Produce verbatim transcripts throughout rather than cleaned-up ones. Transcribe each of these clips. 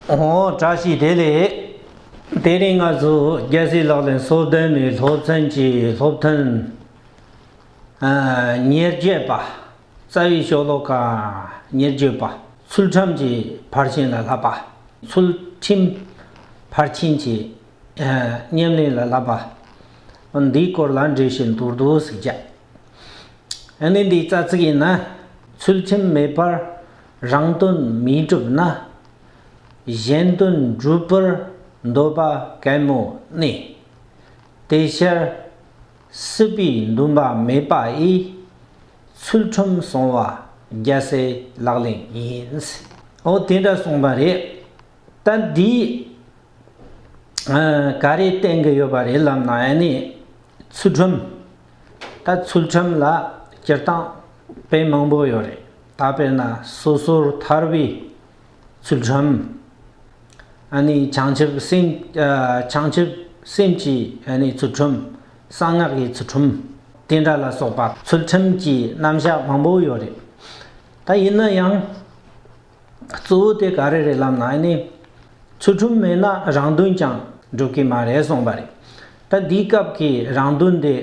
འོ་བཀྲ་ཤིས་བདེ་ལེགས། དེ་རིང་ང་ཚོ་རྒྱལ་སྲས་ལག་ལེན་སོ་བདུན་ནས་སློབ་ཚན་གྱི་སློབ་ཐུན་ཨ་ཉེར་བརྒྱད་པ། རྩ་བའི་ཤོ་ལོ་ཀ་ཉེར་བརྒྱད་པ། ཚུལ་ཁྲིམས་ཀྱི་ཕར་ཕྱིན་ལ་བསླབ་པ། ཚུལ་ཁྲིམས་ཕར་ཕྱིན་གྱི་ཨ་ཉམས་ལེན་ལ་བསླབ་པ། འདིའི་སྐོར་ལ་འགྲེལ་བཤད་མདོར་བསྡུས་ཤིག་བརྒྱབ། ཨ་ནི་འདིའི་རྩ་ཚིག་ཡིན་ན། ཚུལ་ཁྲིམས་མེད་པར་རང་དོན་མི་སྒྲུབ་ན། གཞན་དོན་སྒྲུབ་པར་འདོད་པ་གད་མོ་ནི། དེ་ཕྱིར་སྲིད་པའི་འདུན་པ་མེད་པ་ཡིས། ཚུལ་ཁྲིམས་སྲུང་བ་རྒྱལ་སྲས་ལག་ལེན་ཡིན། འོ་དེ་འདྲ་གསུངས་པ་རེད། ད་འདི་ཨ་ག་རེ་བསྟན་གྱི་ཡོད་པ་རེད་ལབ་ན། ཨ་ནི་ཚུལ་ཁྲིམས། ད་ཚུལ་ཁྲིམས་ལ་སྤྱིར་བཏང་དཔེ་མང་པོ་ཡོད་རེད། ད་དཔེར་ན་སོ་སོར་ཐར་པའི་ཚུལ་ཁྲིམས། ཨ་ནི་བྱང་ཆུབ་སེམས་ཨ་བྱང་ཆུབ་སེམས་ཀྱི་ཨ་ནི་ཚུལ་ཁྲིམས། གསང་སྔགས་ཀྱི་ཚུལ་ཁྲིམས། དེ་འདྲ་ལ་སོགས་པ་ཚུལ་ཁྲིམས་ཀྱི་རྣམ་གཞག་མང་པོ་ཡོད་རེད། ད་ཡིན་ན་ཡང་། གཙོ་བོ་དེ་ག་རེ་རེད་ལབ་ན། ཨ་ནི་ཚུལ་ཁྲིམས་མེད་ན་རང་དོན་ཀྱང་འགྲུབ་ཀྱི་མ་རེད་གསུངས་པ་རེད། ད་འདིའི་སྐབས་ཀྱི་རང་དོན་དེ།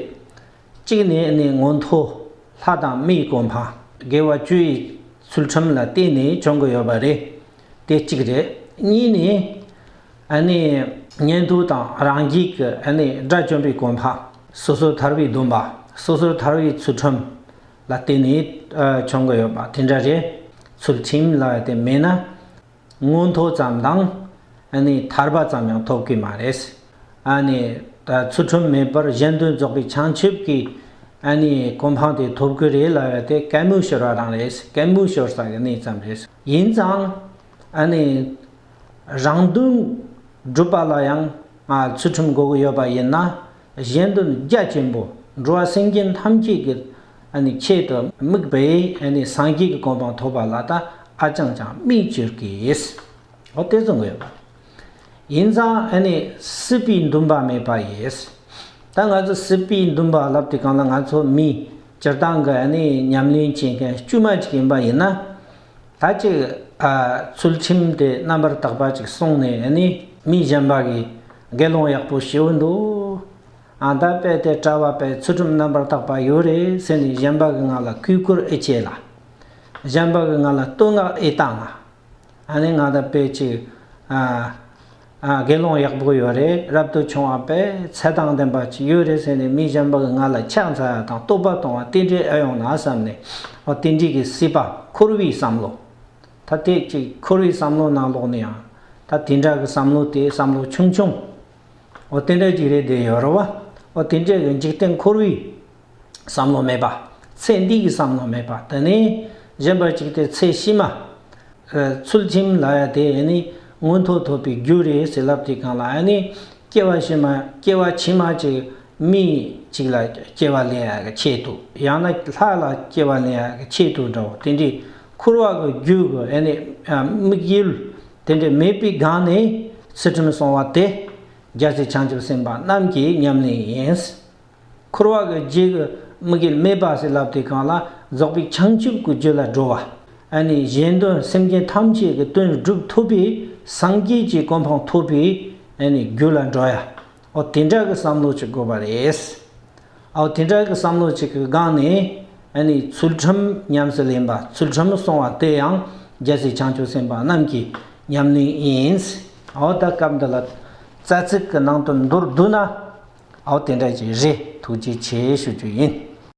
གཅིག་ནས་ཨ་ནི་མངོན་མཐོ་ལྷ་དང་མིའི་གོ་འཕང་། དགེ་བ་བཅུའི་ཚུལ་ཁྲིམས་ལ་བརྟེན་ནས་བྱུང་གི་ཡོད་པ་རེད། དེ་གཅིག་རེད། གཉིས་ནས་ཨ་ནི་ཉན་ཐོས་དང་རང་རྒྱལ་གྱི་ཨ་ནི་དགྲ་བཅོམ་པའི་གོ་འཕང་། སོ་སོར་ཐར་པའི་སྡོམ་པ། སོ་སོར་ཐར་པའི་ཚུལ་ཁྲིམས་ལ་བརྟེན་ནས་ཨ་བྱུང་གི་ཡོད་པ་དེ་འདྲ་རེད། ཚུལ་ཁྲིམས་ལ་དེ་མེད་ན། མངོན་མཐོ་ཙམ་དང་ཨ་ནི་ཐར་པ་ཙམ་ཡང་ཐོབ་ཀྱི་མ་རེད། ཨ་ནི་ད་ཚུལ་ཁྲིམས་མེད་པར་གཞན་དོན་རྫོགས་པའི་བྱང་ཆུབ་ཀྱི་ཨ་ནི་གོ་འཕང་དེ་ཐོབ་ཀྱི་རེད་ལབ་ཡ་དེ་གད་མོ་ཤོར་བ་རང་རེད། གད་མོ་ཤོར་ས་གི་གནས་ཙམ་རེད། ཡིན་ཙང་ཨ་ནི་རང་དོན་སྒྲུབ་པ་ལ་ཡང་ང་ཚུལ་ཁྲིམས་དགོས་ཀྱི་ཡོད་པ་ཡིན་ན། གཞན་དོན་རྒྱ་ཆེན་པོ་འགྲོ་བ་སེམས་ཅན་ཐམས་ཅད་ཀྱི་ཨ་ནི་ཆེད་དུ་དམིགས་པའི་ཨ་ནི་སངས་རྒྱས་ཀྱི་གོ་འཕང་ཐོབ་པ་ལ་ད་ཨ་ཅང་ཅང་མི་འགྱུར་གྱི། འོ་དེ་གསུང་གི་ཡོད་པ། ཡིན་ཙང་ཨ་ནི་སྲིད་པའི་འདུན་པ་མེད་པ་ཡིས། ད་ང་ཚོ་སྲིད་པའི་འདུན་པ་ལབ་དུས་སྒང་ལ། ང་ཚོ་མི་སྤྱིར་བཏང་གི་ཨ་ནི་ཉམས་ལེན་བྱེད་མཁན་དཀྱུས་མ་ཅིག་ཡིན་པ་ཡིན་ན། ད་ཅིག་ཨ་ཚུལ་ཁྲིམས་དེ་རྣམ་པར་དག་པ་ཅིག་སྲུང་ནས། ཨ་ནི་མི་གཞན་པ་གིས་དགེ་སློང་ཡག་པོ་ཞེ་པོ་འདུག་ཨ་ད་དཔེ་དེ་གྲྭ་པ་དཔེ་ཚུལ་ཁྲིམས་རྣམ་པར་དག་པ་ཡོད་རེད་ཟེར་ནས་གཞན་པ་གི་ངག་ལ་གུས་བཀུར་ཨེ་བྱེད་ལ། གཞན་པ་གི་ངག་ལ་བསྟོད་བསྔགས་ཨེ་བཏང་ལ། ཨ་ནི་ང་ད་དཔེ་ཅིག་ཨ་ཨ་དགེ་སློང་ཡག་པོ་ཡོད་རེད། རབ་ཏུ་བྱུང་བ་དཔེ་ཚད་དང་ལྡན་པ་ཅིག་ཡོད་རེད་ཟེར་ནས་མི་གཞན་པ་གི་ངག་ལ་ཕྱག་འཚལ་བ་དང་བསྟོད་པ་གཏོང་བ་དེ་འདྲའི་ཨེ་ཡོང་ན་བསམ་ནས། འོ་དེ་འདྲའི་གི་སྲིད་པ་འཁོར་བའི་བསམ་བློ། ད་དེ་ཅིག་འཁོར་བའི་བསམ་བློ་ནང་ལོགས་ནས་ཡང་ད་དེ་འདྲ་གི་བསམ་བློ་དེ་བསམ་བློ་ཆུང་ཆུང་། འོ་དེ་འདྲ་ཅིག་རེད་བསྡད་ཡོད་རེད་བ། འོ་དེ་འདྲ་གི་འཇིག་རྟེན་འཁོར་བའི་བསམ་བློ་མེད་པ། ཚེ་འདི་གི་བསམ་བློ་མེད་པ། དེ་ནས་གཞན་པ་ཅིག་དེ་ཚེ་ཕྱི་མ་ཚུལ་ཁྲིམས་ལབ་ཡ་དེ་ཨ་ནི་མངོན་མཐོ་ཐོབ་པའི་རྒྱུ་རེད་ཟེར་ལབ་དུས་སྒང་ལ། ཨ་ནི་སྐྱེ་བ་ཕྱི་མ་སྐྱེ་བ་ཕྱི་མ་ཅིག་མི་ཅིག་ལ་སྐྱེ་བ་ལེན་ཡ་གི་ཆེད་དུ། ཡང་ན་ལྷ་ལ་སྐྱེ་བ་ལེན་ཡ་གི་ཆེད་དུ་འདྲ་བོ། དེ་འདྲའི་འཁོར་བ་གི་རྒྱུ་གི་ཨ་ནི་དམིགས་ཡུལ་དེ་འདྲ་མེད་པའི་སྒང་ནས་ཚུལ་ཁྲིམས་སྲུང་བ་དེ་རྒྱལ་སྲས་བྱང་ཆུབ་སེམས་དཔའ་རྣམས་ཀྱི་ཉམས་ལེན་ཡིན། འཁོར་བ་གི་རྒྱུ་གི་དམིགས་ཡུལ་མེད་པ་ཟེར་ལབ་དུས་སྒང་ལ། རྫོགས་པའི་བྱང་ཆུབ་ཀྱི་རྒྱུ་ལ་འགྲོ་བ། ཨ་ནི་གཞན་དོན་སེམས་ཅན་ཐམས་ཅད་ཀྱི་དོན་སྒྲུབ་ཐུབ་པའི་སངས་རྒྱས་ཀྱི་གོ་འཕང་ཐོབ་པའི་ཨ་ནི་རྒྱུ་ལ་འགྲོ་ཡ། འོ་དེ་འདྲ་གི་བསམ་བློ་ཅིག་དགོས་པ་རེད། འོ་དེ་འདྲ་གི་བསམ་བློ་ཅིག་གི་སྒང་ནས་ཨ་ནི་ཚུལ་ཁྲིམས་ཉམས་སུ་ལེན་པ། ཚུལ་ཁྲིམས་སྲུང་བ་དེ་ཡང་རྒྱལ་སྲས་བྱང་ཆུབ་སེམས་དཔའ་རྣམས་ཀྱི་ཉམས་ལེན་ཡིན། འོ་ད་སྐབས་འདི་ལ་རྩ་ཚིག་གི་ནང་དུ་མདོར་བསྡུ་ན། འོ་དེ་འདྲ་ཅིག་རེད། ཐུགས་རྗེ་ཆེ་ཞུ་རྒྱུ་ཡིན།